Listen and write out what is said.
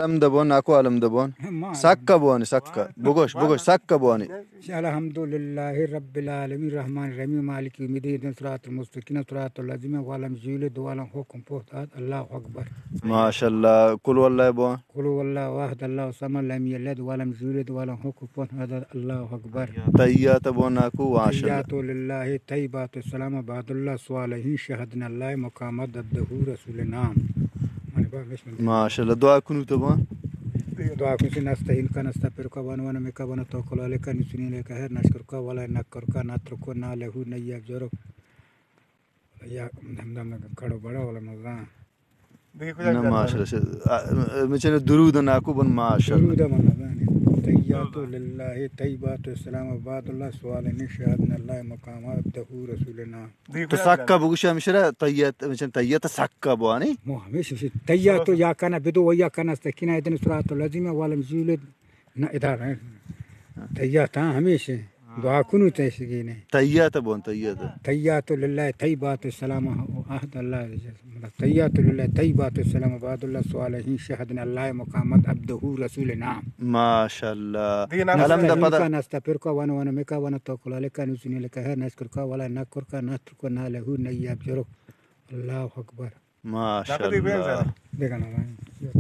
الحمد بون، ناکو الحمد بون۔ ما سکّ بوانی، سکّ۔ بگوش، بگوش، سکّ بوانی۔ الحمدللہ رب العالمین، الرحمن الرحیم، مالک یوم الدین، اهدنا الصراط المستقیم، صراط الذین ولم یولد ولم یکن لہ کفوا احد، اللہ اکبر۔ ماشاءاللہ۔ قل هو اللہ بون۔ قل هو اللہ احد، اللہ الصمد، لم یلد ولم یولد ولم یکن لہ کفوا احد، اللہ اکبر۔ تحیات بون ناکو، ماشاءاللہ۔ تحیات للہ، طیبات السلام، عباد اللہ، صالحین، شہدنا اللہ، مقامات، عبدہ، رسول نام۔ ماشاءاللہ۔ دعا کنوت بون۔ دعا کنوت، نستعینک، نستغفرک، ونؤمن بک، ونتوکل علیک، نثنی علیک الخیر، نشکرک ولا نکفرک، نترک نہ لہ، نہ یجرک۔ یا ہمدا کڑو بڑا ولا مزان۔ نہ، ماشاءاللہ۔ مچنے درود ناکو بون، ماشاءاللہ۔ درود من نزانے۔ تحیات للہ، طیبات السلام، عباد اللہ، صالحین، شہدنا اللہ، مقامات، عبدہ، رسول نام۔ تو سکّ بگوش ہمیشرا، تحیات، مچن تحیات سکّ بوانی۔ مو ہمیش، ہمیش۔ تحیات تو یا کنا بدو و یا کنا استکینا، اهدنا الصراط الذین ولم یولد، نہ ادارہ۔ تحیات ہاں ہمیش۔ دعا کنوت ایشی گینے۔ تحیات بون، تحیات۔ تحیات للہ، طیبات السلام، عہد اللہ، مطلب، تحیات للہ، طیبات السلام، عباد اللہ، صالحین، شہدنا اللہ، مقامات، عبدہ، رسول نام۔ ماشاءاللہ۔ الحمد پدا۔ نستعینک، نستغفرک، ونؤمن بک، ونتوکل علیک، نثنی علیک الخیر، نشکرک ولا نکفرک، نترک نہ لہ، نہ یجرک۔ اللہ اکبر۔ ماشاءاللہ۔ دیکھنا بھائی۔